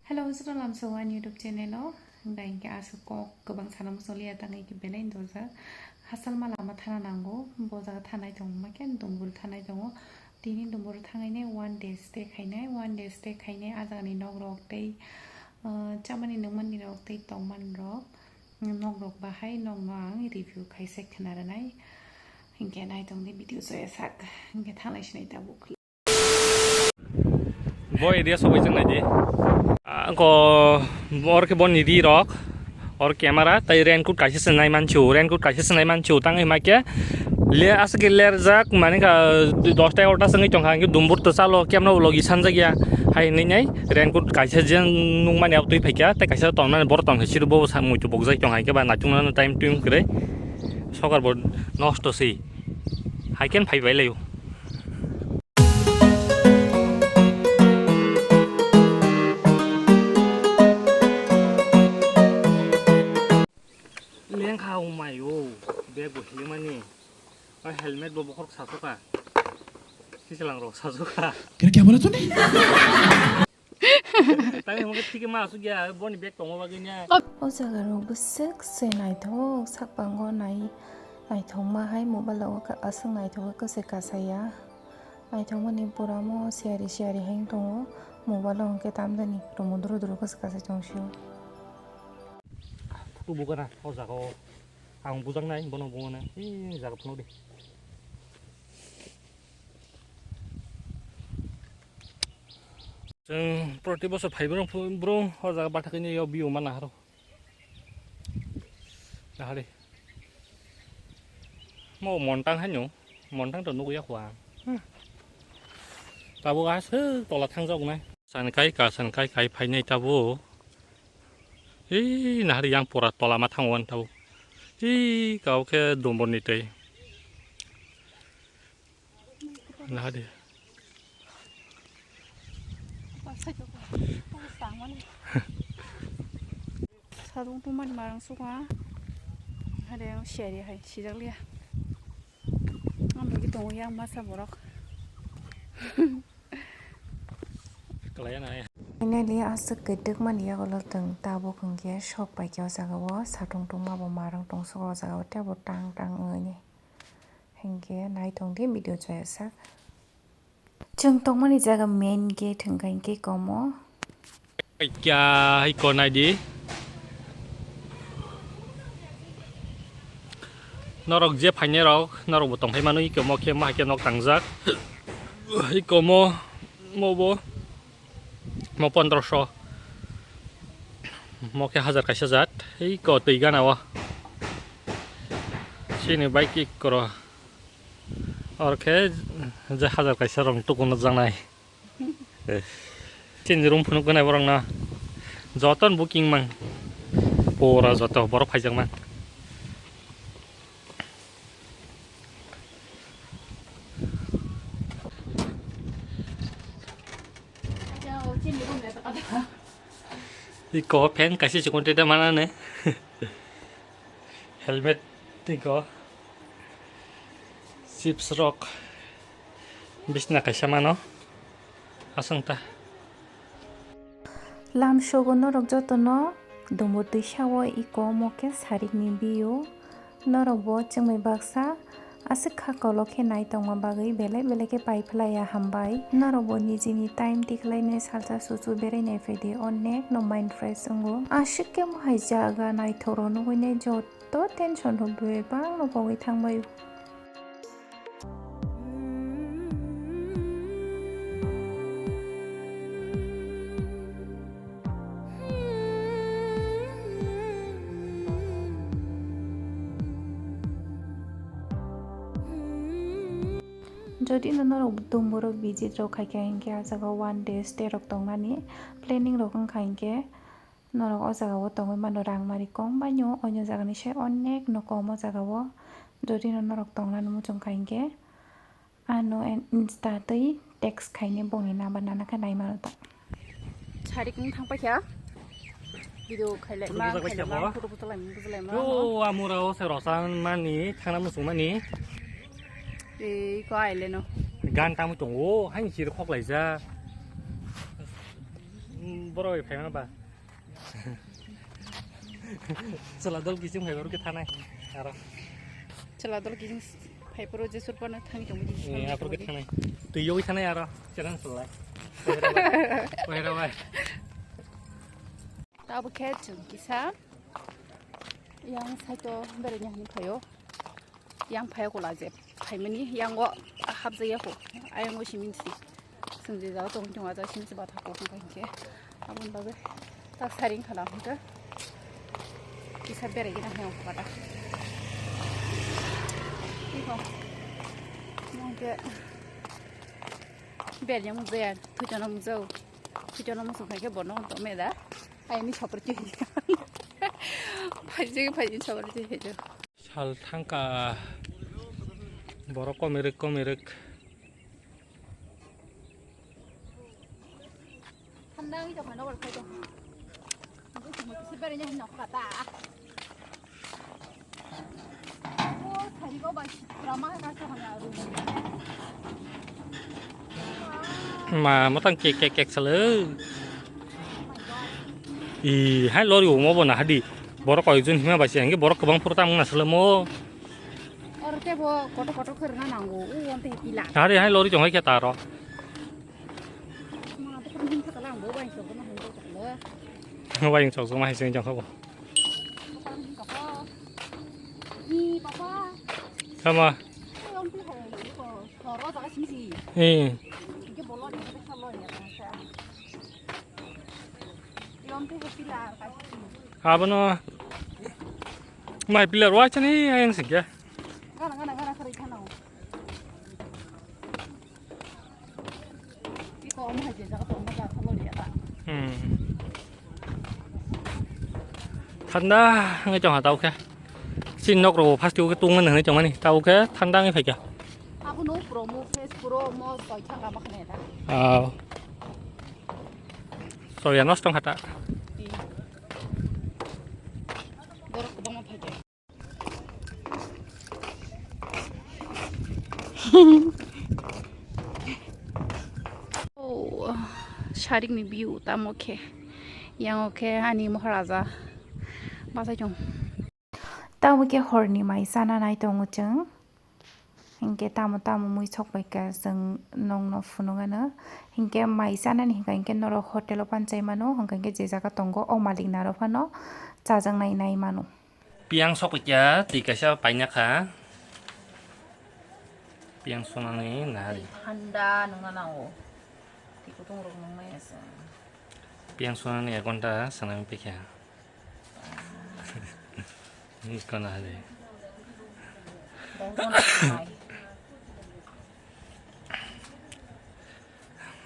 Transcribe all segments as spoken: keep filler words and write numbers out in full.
Hello, joto lamsao ani YouTube channel o. Hingkha hingkhe aswk kok kwbang sana muchungliya tangwi khe belai ni dojak. Hasalma lama thana nango, bo jaga thanai tongo, makhe dumbur thanai tongo. Tini dumbur thangwi nai one day stay khainai, one day stay khainai ah jagani nok rok tei, ah, chamani nungmani rok tei tongmani rok, nok rok bahai nokno ang review khaise khna rwnai. Hingkhe nai tongdi video joya sak, hingkhe thanglai sinai tabuk. Bo area sogwi chwng naidi. Ah, ko, or khe boni ri rok, or camera, tai raincoat kaisa se nai manchu, raincoat kaisa se nai manchu, tang hima khe le aswk khe lerjak, mani ka dos ta egarota se wngwi tongkha, hingkhe dumbur to chalo, kemno logi sanjak ya, hai hinwi nai raincoat kaisa je nukmani abo twi phaikha, tai kaisa tongnani borok tongkha, siro bo sa muitu bokjak tongkha, hingkhe ba naithokno time twi kwrwi, sokar bo nosto se, hai khe phai bai laio. Lengkha wngmai o, bag bo hilimani. O helmet bo bokhorok sasoka. Sichalang rok sasoka. तेरा क्या बोला तूने? Tang himo khe thik ma asuk ya, boni bag tongma bagwi nya. O jaga rok bwswk se naithok, sak bango nai, naithokma hai mobile o aswk naithok khe se kasaya. Naithokmani pura mo siyari siyari hai wng tongo. Mobile o hwnkhe tamjani romo duro duro khe se kasai tong sio. Photo bukana o jaga o. Ang bujaknai bono bungana. Ee jaga phunukdi. Chwng proti bosor phai bwrwng, bwrwng o jaga bathakgwi nw view mana haro. Nahari. Mo montang haino, montang to nugwi yakho ang. Hmm. Tabuk aswk tola thangjaknai. San kai ka, san kai kai phainai tabuk. Ee, nahari yang pura tola ma thango ani tabuk. Ee, kau khe dumbur ni twi. Nahadi. Sadung tungmani marang suka. Hade ang siyari hai sijak liya. Ang bagi tongo yang masa borok. Kalaya na ya. Finally, aswk kwdwkmani yagulo tong tabuk hwnkhe sok paikhe o jaga o satung tungma bo marang tongsugo o jaga o tei bo tang tang wngwi. Hinkhe nai tongdi video joya sak. Chwng tongmani jaga main gate hwnkha hinkhe komo. Kya hai ko nai di. Norok je phainai rok, norok bo tongphai mano, iko mo khe ma hai khe nok tangjak. Iko mo, mo bo. Mo pondroso. Mo khe hajar kaisa jat. Ei ko twi gana o. Chini bike ikkoro. Or khe je hajar kaisa rong tukuna janai. Chini room phunuk gana borok na. Joton booking mang. Pura joto borok phaijak mang. Iko fan kaisa chikon tete manane. Helmet iko. Chips rok. Bisna kaisa mano. Aswng ta. Lamsogo norok jotono dumbur twi sao iko omo khe sarikni view. Norok bo chwngwi baksa aswk kha kolok khe nai tongma bagwi belai belai khe pai phlai ya hambai. Norok bo nijini time tikhlai nai salsa susu berai nai phai di onek no mind fresh wngo. Aswk khe mohai jaga naithok rok nugwi nai joto tension rok bebak no pogwi thang bai o. Jodi no norok dumborok visit rok khaikha hinkhe ah jaga one day stay rok tongnani planning rok wngkha hinkhe, norok o jaga o tongwi mano rang mari kong baino, oino jaga ni se onek no kom o jaga o. Jodi no norok tongnani muchung kha hinkhe ano en-, insta twi text khaini bongni number nana khe nai mano ta. Sarik wng thang paikha. Video khailai ma, photo bujak khailai ma, paikha bo. Photo bujak lai ma, bujak lai ma. Yo, amura o se rosa mani, thangna muchung mani. Ei, ko aile no. Gan tamo tongo, haini sir khok laijak. Borok bai phaima ba. Chwla dol kiching phai borok khe thanai. Aro. Chwla dol kiching phai phuru je sur pano thang tong di. Ni aphuru khe thanai. Twi yogwi thanai aro. Chwla chwla. Kohera bai. Tabo khe chwng kisa. Yang saito berenya hini phaio. Yang phai kula je phaimani yango hapjaya ko. Ayango simin si. Sung je jaga tong tong aja simin si batha ko hingka hingke. Abon babe ta saring khala hingka. Kisa bere gina hang ko bata. Iko. Mungke. Bere yang mujaya, tujono mujau. Tujono musung khai ke bono to meda. Ayani chopor ki. Phaji phaji chopor ki hejo. Sal thangka borok komirwk komirwk. Thanda wngwi tongkha nokbar khai tongkha. Bwswk mui kisa berainya hwnwi nokha ta. O tharigo bai sitra ma hai kaisa hwnwi aro. Ma motang kek kek kek salo. I hai lori omo bo nahadi. Borok koyekjon hima bai se hingke borok kwbang phuru tamo na selemo. Oro tebo kotor kotor khe rwna nango, o wng tei pila. Hari hai lori chonghai khe ta aro. Ma to khe himkha kala ang bo bai chokma hai chokma. Bai chokma hai chokma bo. Papa himkha pa. Ni papa. Sama. Ai, wng tei hai ko soro jaga simi si. Eh. Hingke bolo ni khe salo ya sa. Wng tei hai pila ka si. Abono mai pila rwa chani ayang sikya. Gana gana gana kharwi khana. Iko omo hai je jaga to omo jaga to lori ya ta. Hmm. Thanda ngai chong ha tau khe. Sin nok ro first ko tung ngai chong mani tau khe thanda ngai phaikya. Abo no promo face pro mo soi thanga ma khane ta. Ah. Soya nosto kha ta. Ti. Borok kwbangma phaikya. Oh, sarik ni view tamo khe. Yang o khe ani Maharaja bachai tong. Tamo khe hor ni mai chana nai tongo chwng. Hinkhe tamo tamo mui sok bai kha chwng nokno phunuk ano. Hinkhe mai chanani hinkha hinkhe norok hotel o pan chai mano, hinkha hinkhe je jaga tongo o malik naro phano chajaknai nai mano. Piyang sok bai kha twi kaisa paina kha. Piyang sonani nari. Thanda nungna nango. Twi kutung rok nungnai asa. Piyang sonani ek ghonta sanami pekha. Kono hade.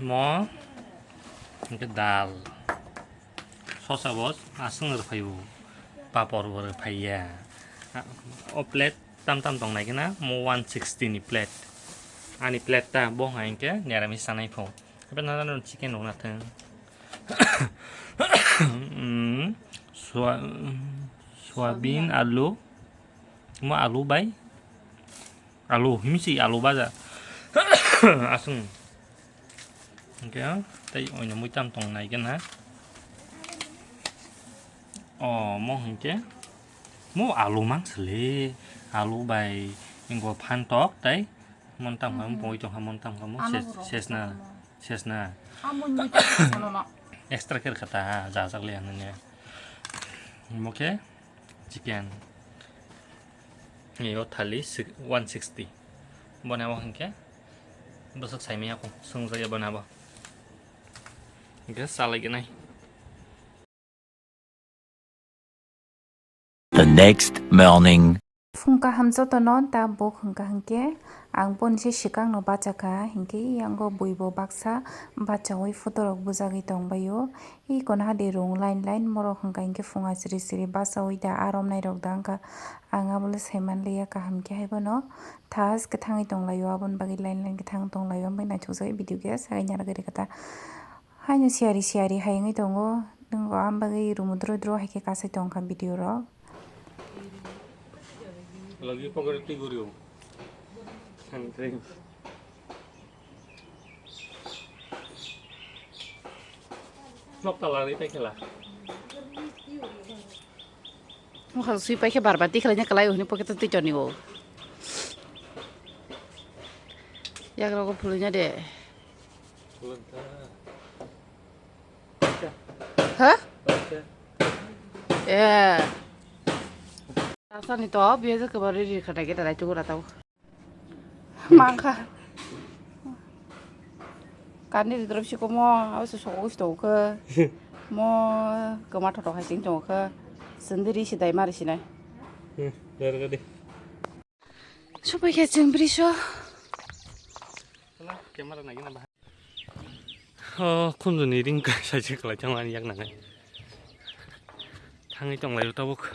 Mo hingke dal. Sosa bo aswng rwphai o. Papor bo rwphai ya. O plate tam tam tong nai khe na mo one sixty ni plate. Ani plate ta bo hai hingke niramis sanai pho. Ebe nana no chicken rok na thang. Mm, soya-, soyabin, alu. Mo alu bai. Alu, himsi alu baja. Aswng. Hingke, tei oino muitam tong nai khe na. O, mo hingke. Mo alu mang sili. Alu bai, ingo phantok, tei. Montam kha, Mhm. Boi tong kha, montam kha, mo Ano ses-, bro, sesna, ano. Sesna. Amo ni to ano na. Extra khe kha ta, ha, jajak le ano ne. Mo khe, chicken. Ni o thali si-, one sixty. Boni abo hingke bwswk saimanya kho, swngjak ya boni abo. Hingke salai gwnai. The next morning. Phung kaham jotono ta buk hwnkha hwnkhe ang boni se swkang no bachakha, hinkhe yango bui bo baksa bachaui photo rok bujagwi tongbaio. Iko naha de rung line line morok hwnkha hinkhe phunga siri siri bachaui da arom nairok da wngkha. Ang abole saimanliya kaham khe haibono thas kwthangwi tonglaio, aboni bagwi line line kwthang tonglaio, wngbai naithokjagwi video khe sagai narwgwi rwkha ta. Haino siyari siyari hai wngwi tongo, nwng o ang bagwi rumudro dro hai khe kasai tongkha video rok. Lagi pokok twi guriyo. Sangkring. Nok tala ri pai khela. Mokha sui pai khe bar bar tikhlai nya kalai hwnwi pocket twi choni o. Yak rogo phulwi nya de. Ha? Eh. Asani to biya je kebari ri khana ge darai tugu ratau. Mangkha. Kani drop si komo, abo se sokok si tongkhe. Mo kema thotok hai sing tongkhe. Sendiri si dai mari sinai. Hmm, dar gadi. Supai khe chwng briso. Camera nai gana bahai. Oh, khunju ni ring ka sai se kalai thang ani yak nangai. Thangwi tong lai tabuk.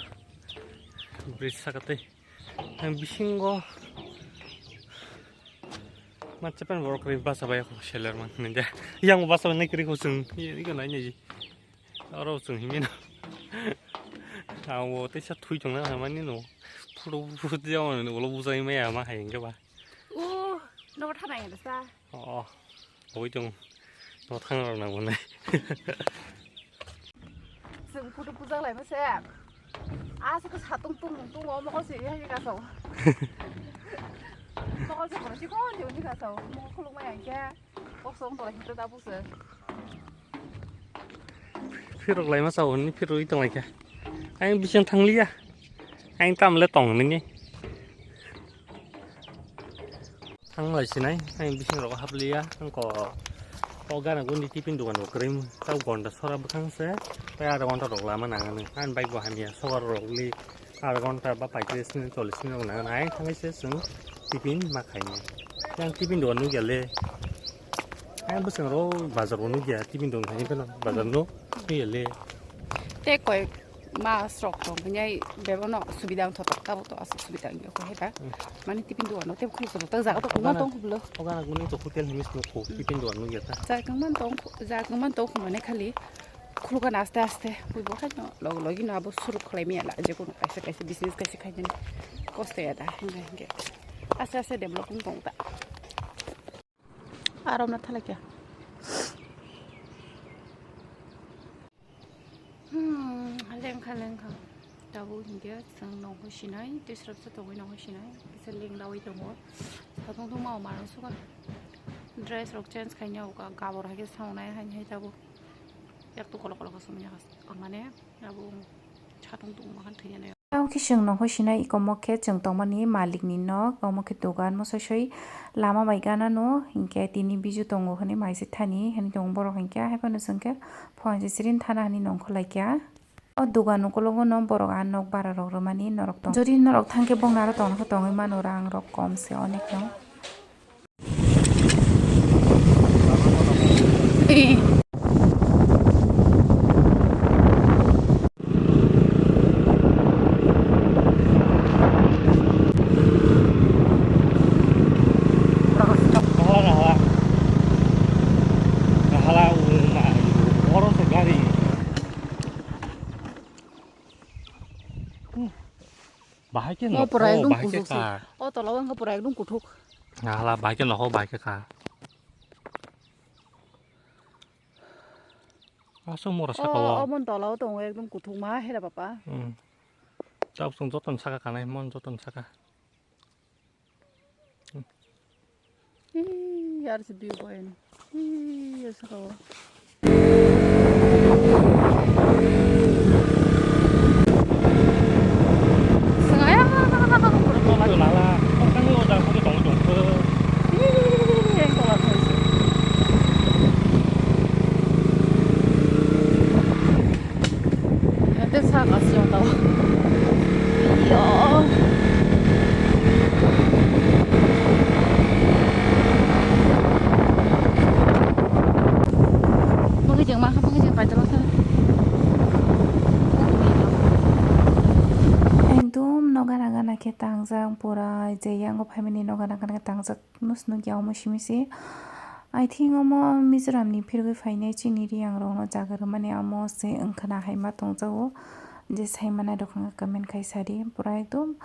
Bridge sakatwi. Ang bisingo. Matcha pen borok ri basa bai ako seller man nja. Yang basa bai nai kri ko sung. Ini ko nai nai. Aro sung himi no. Ang wo tei sa thui tong na mani no. Photo photo jaw no ulo bujai maya ma hai hingke ba. O, no thana ya sa. Oh, oi tong. No thang ro na bo nai. Sung photo puja lai ma se. A se ko sa tung tung tung o mo ko se ya ka so. Mo ko se ko si ko ni ka so. Mo ko khuluk ma ya ke. Kok song tolai hita tabuk se. Phirok lai ma sao ni phirwi tong lai kha. Ang bising thang liya. Ang tam le tong nini. Thang lai sinai, ang bising rok hap liya. Ang ko o gana guni tiffin dogan rok krim. Tau gonda sora bwkhang se. Tai ada gonda rok lama nang ani. Ang bike bo hamya sokar rok li. Ar ghonta ba paitris minute, chollish minute rok nang nai thangwi se chwng tiffin ma khainai. Yang tiffin dogan nukya le. Yang bwswng ro bazar bo nukya, tiffin dogan khainai phano bazar no nukya le. Tei koi mas rok tong phai bebono subida wngthotok, tabuk to aswk subida wngya khe ba. Hmm. Mani tiffin dogan no tei khuluk khuluk ta jaga to kwbangma tong khublo. Ogana guni to hotel himis nukho, tiffin dogan nukya ta. Jaga kwbangma tong, jaga kwbangma tong khumane khali. Khulukani aste aste, buibo haino logi logi no abo suru khlai maya la, je kono kaisa kaisa business kaisa khainani kosto ya da, hinga hinga aste aste develop wng tong ta. Arom na thala kya? Hmm, lengkha lengkha. Tabuk hinga chwng nongkhor sinai, tei srapsa tongwi nongkhor sinai, kisa lengdawi tongo. Satung tungma o mano suka. Dress rok change khaina uka, gabor hai khe saunai haini hai tabuk. Yak tu kolok kolok asomya kas. Mane abo satung tungma khan thwiya nai. Tamo khe chwng nokho sinai iko mo khe chwng tongmani malik ni nok, omo khe dogan mososoi lama bai gana no hinkhe tini biju tongo hwnwi mai se thani hwnwi tongo borok hinkhe haiphano chwng khe phone se sirin thana hwnwi nongkho laikha. O dogan ukologo no borok a nok bara rok rwmani norok tong. Jodi norok thangkhe bongni aro tongna khe tongwi mano rang rok kom se onek no. Bahai khe nokho, pura ekdom bahai khe kuthuk se. Ka. O tola o wngkha pura ekdom kuthuk. Hala bahai khe nokho, bahai khe ka. Aswk mora saka o. O, o mon tola o tongo ekdom kuthuk ma hera papa. Hmm. Tabuk chwng jotono saka kanai, mon jotono saka. Ih, yar se view point. Ih, yar se kawa. Sengaya. Lala, kok kami oda kok tong tong ke. Ih, yang kawa. Ate sa kasi yung tawa. Iyo. Mungkin jeng makan, mungkin jeng pacar lah. Ekdom no gana gana khe tangjak pura je yang o family no gana gana khe tangjak. Nus nukya omo simi se. I think omo Mizoram ni phirwi phainai chini Reang rok no jaga rwmani amo se wngkhana hai ma tongjago. Je sai manai rok wngkha comment khai sadi. Pura ekdom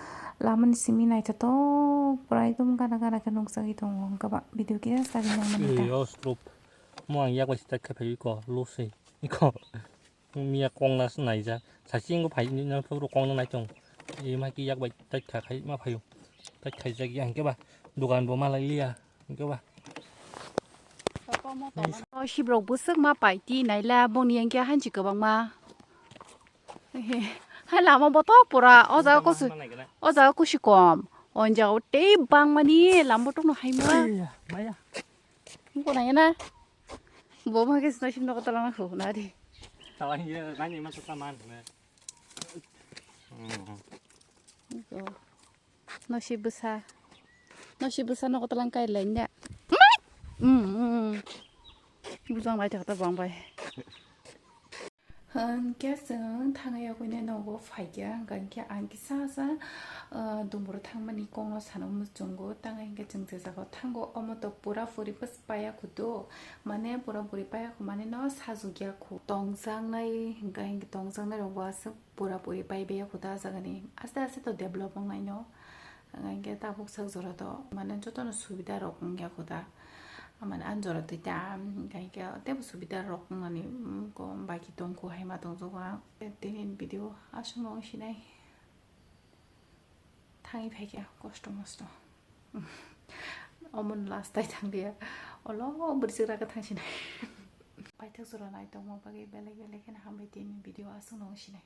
lama ni simi naithotok, pura ekdom gana gana khe nukjagwi tongo. Wngkha ba video kisa sagwi nangmani ta. Ei, o strobe. Mo ang yak bai se tak khe phaiwi ko, lo se. Ko miya kongna naija. Sasi ingo phai ni nang thoro kongna nai tong. E ma ki yak bai tai kha khai ma phayo. Tai khai jagi ang ke ba. Dukan bo ma lai liya. Ang ke ba. O sibrok bwswk ma paiti naila boni yang ke hanchi kwbangma. Hai lama botok pura o jaga kusu. O jaga kusi kom. O jaga tei bangmani lama botok no hai ma. Maya. Ko nai na. Bo ma ke sna sim no ko talang ko na di. Talang ye nai ma sa man ne. Nosi bwsa. Nosi bwsa nogo talang kai lai nya. Mm, mm. Bujang lai thak ta bang bai. Hwnkhe chwng thangwi yokwi nogo phaikha, hwnkhe ang kisa sa, ah, dumbur thangmani kokno sana muchungo, tangwi hwnkhe chwng je jaga thango, omo to pura puri bwsa paya khudu, mane pura puri paya khu mane no sajukya khu, tongjaknai hwnkhe tongjaknai rok bo aswk. Pura puri pai baya khuda jagani aste aste to develop wngnai no. Hwnkhe tabuk sak jora to mane jotono subida rok wngya khuda. Mane ani jora twi ta hwnkhe tebo subida rok wngnani, mm, ko baki tongkhu hai ma tongjago ang. Tini video aswk no wngsinai. Thangwi phaikha kosto mosto. Omo last tai thanglia. Olo bwrwi chwra khe thangsinai. Paithak jora nai tongma bagwi belai belai kheno hambai tini video aswk no wngsinai.